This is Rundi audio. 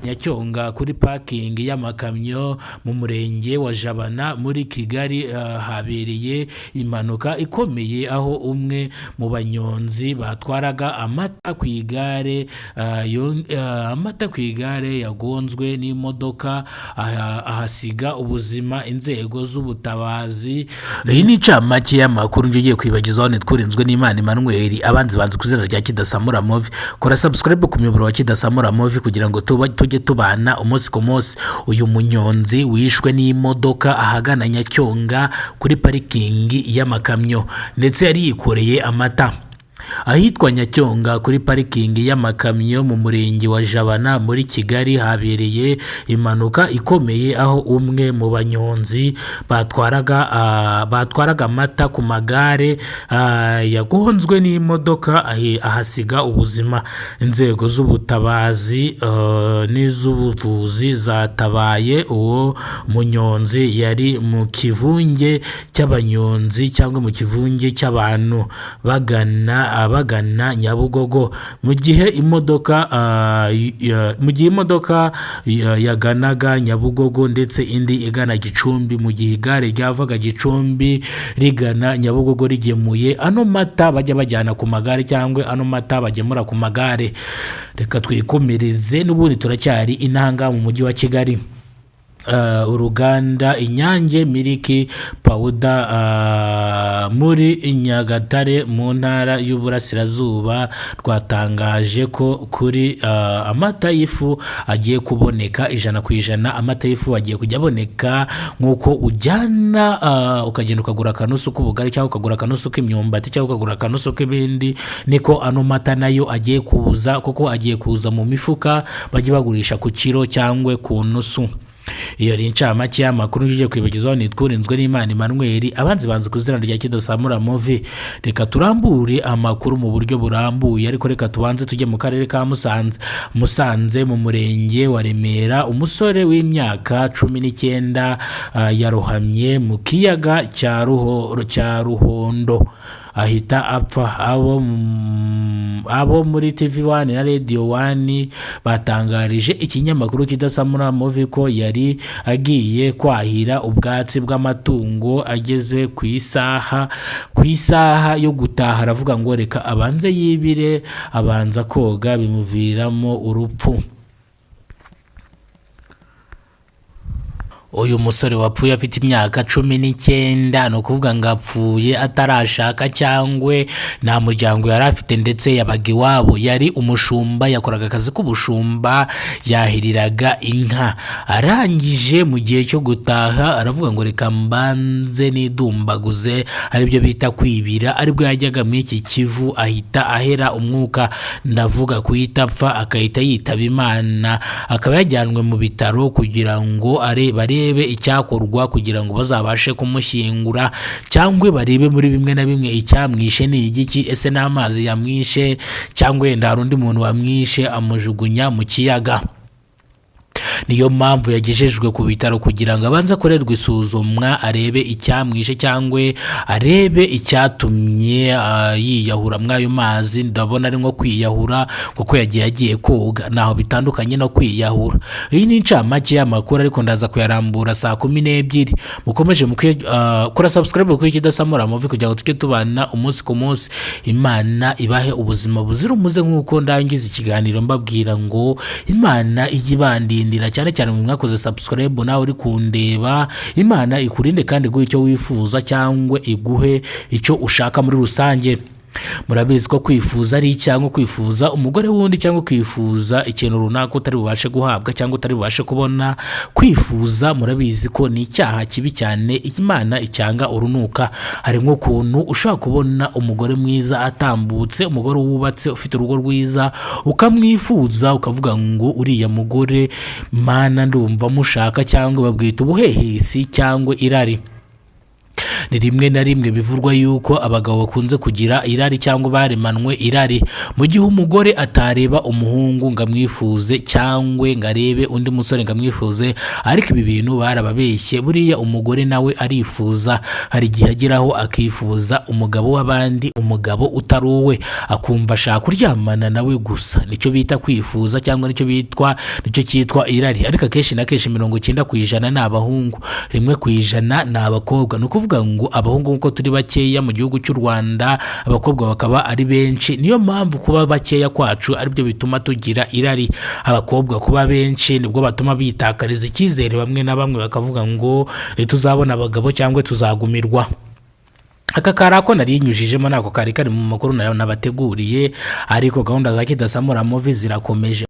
Nyacyonga kuri parking y'amakamyo mu murenge wa Jabana muri Kigali, habereye impanuka ikomeye aho umwe mu banyonzi batwaraga amata ku igare, amata ku igare yagonzwe n'imodoka ahasiga ubuzima. Inzego z'ubutabazi. Iyi ni incamake y'amakuru ngiye kwibagizaho. Nitwurinzwe n'Imana Emmanuel, abanzi banzi ku izina rya Kidasamura Movie. Kora subscribe ku muyoboro wa Kidasamura Movie kugira ngo tujye tubana umunsi ku munsi. Uyu munyonzi wishwe n'imodoka ahagana Nyacyonga kuri parikingi y'amakamyo, ndetse yari yikoreye amata. Ahitwa Nyacyonga kuri parikingi y'amakamyo mu murenge wa Jabana muri Kigali habereye impanuka ikomeye aho umwe mu banyonzi batwaraga amata ku magare yagonzwe n'imodoka ahasiga ubuzima. Inzego z'ubutabazi n'iz'ubuvuzi zatabaye uwo munyonzi yari mu kivunge cy'abanyonzi cyangwa mu kivunge cy'abantu bagana Nyabugogo mu gihe imodoka yaganaga Nyabugogo ndetse indi igana Gicumbi, mu gihe igare ryavaga Gicumbi rigana Nyabugogo rigemuye ano mata bajya bajyana ku magare cyangwa ano mata bagemura ku magare. Reka twikomereze, n'ubundi turacyari inanga mu mujyi wa Kigali. Uruganda Inyange Milk Powder muri Nyagatare mu ntara y'Uburasirazuba rwatangaje ko kuri amata y'ifu agiye kuboneka 100%. Amata y'ifu agiye kujya aboneka nk'uko ujyana, ukagenda ukagura akanusu k'ubugari cyangwa ukagura akanusu k'imyumbati cyangwa ukagura akanusu k'ibindi, niko ano mata nayo agiye kuza, kuko agiye kuza mu mifuka bajye bagurisha ku kiro cyangwa ku nusu. Iyo ni incamake y'amakuru ngiye kwibagizaho. Nitwurinzwe n'Imana Emmanuel, abanzi banzi ku izina rya Kidasamura Movie. Reka turambure amakuru mu buryo burambuye, ariko reka tubanze tujye mu karere ka Musanze. Musanze mu murenge wa Remera, umusore w'imyaka 19 yarohamye mu kiyaga cya Ruhondo ahita apfa. Abo muri TV One na Radio One batangarije ikinyamakuru Kidasamura Movie ko yari agiye kwahira ubwatsi bw'amatungo, ageze ku isaha yo gutaha aravuga ngo reka abanze yibire, abanza koga bimuviramo urupfu. Uyu musore wapfuye afite imyaka 19, ni ukuvuga ngo apfuye atarashaka cyangwa nta muryango yari afite, ndetse yabaga iwabo. Yari umushumba, yakoraga akazi k'ubushumba, yahiriraga inka. Arangije mu gihe cyo gutaha aravuga ngo reka mbanze nidumbaguze, aribyo bita kwibira, aribwo yajyaga muri iki Kivu ahita ahera umwuka, ndavuga kuhita apfa, akahita yitaba Imana, akaba yajyanwe mu bitaro kugira ngo barebe icyakorwa kugira ngo bazabashe kumushyingura, cyangwa barebe muri bimwe na bimwe icyamwishe ni igiki. Ese n'amazi yamwishe cyangwa wenda hari undi muntu wamwishe amujugunya mu kiyaga? Niyo mpamvu yagejejwe ku bitaro kugira ngo abanze akorerwe isuzumwa, arebe icyamwishe cyangwa arebe icyatumye yiyahura muri ayo mazi. Ndabona ari nko kwiyahura kuko yagiye agiye koga, ntaho bitandukanye no kwiyahura. Iyi ni incamake y'amakuru, ariko ndaza kuyarambura saa 12. Mukomeje kora subscribe kuri Kidasamura Movie kugira ngo tujye tubana umunsi ku munsi. Imana ibahe ubuzima buzira umuze. Nk'uko ndangiza ikiganiro mbabwira ngo Imana ijye ibandindira, cyane cyane mu mwakoze subscribe, nawe uri kundeba, Imana ikurinde kandi iguhe icyo wifuza cyangwa iguhe icyo ushaka muri rusange. Murabizi ko kwifuza ari cyangwa kwifuza umugore wundi cyangwa kwifuza ikintu runaka utari bubashe guhabwa cyangwa utari bubashe kubona, kwifuza murabizi ko ni icyaha kibi cyane Imana icyanga urunuka. Hari nk'ukuntu ushobora kubona umugore mwiza atambutse, umugore wubatse ufite urugo rwiza, ukamwifuza, ukavuga ngo uriya mugore Mana ndumva mushaka, cyangwa babwita ubuhehesi cyangwa irari. Ni rimwe na rimwe bivurwa yuko abagabo bakunze kugira irari cyangwa baremanwe irari, mu gihe umugore atareba umuhungu ngo amwifuze cyangwa ngo arebe undi musore ngo amwifuze. Ariko ibi bintu barababeshye. Buriya umugore nawe arifuza, hari igihe ageraho akifuza umugabo w'abandi, umugabo utari uwe, akumva ashaka kuryamana nawe gusa. Nicyo bita kwifuza cyangwa nicyo cyitwa irari. Ariko akenshi na kenshi 90% ni abahungu, 1% ni abakobwa. Ni ukuvuga ngo abahungu nk'uko turi bakeya mu gihugu cy'u Rwanda, abakobwa bakaba ari benshi, niyo mpamvu kuba bakeya kwacu aribyo bituma tugira irari. Abakobwa kuba benshi nibwo batuma bitakariza icyizere, bamwe na bamwe bakavuga ngo ntituzabona abagabo cyangwa tuzagumirwa. Aka kari ako nari nyujijemo, nako kari kari mu makuru nabateguriye, ariko gahunda za Kidasamura Movie zirakomeje.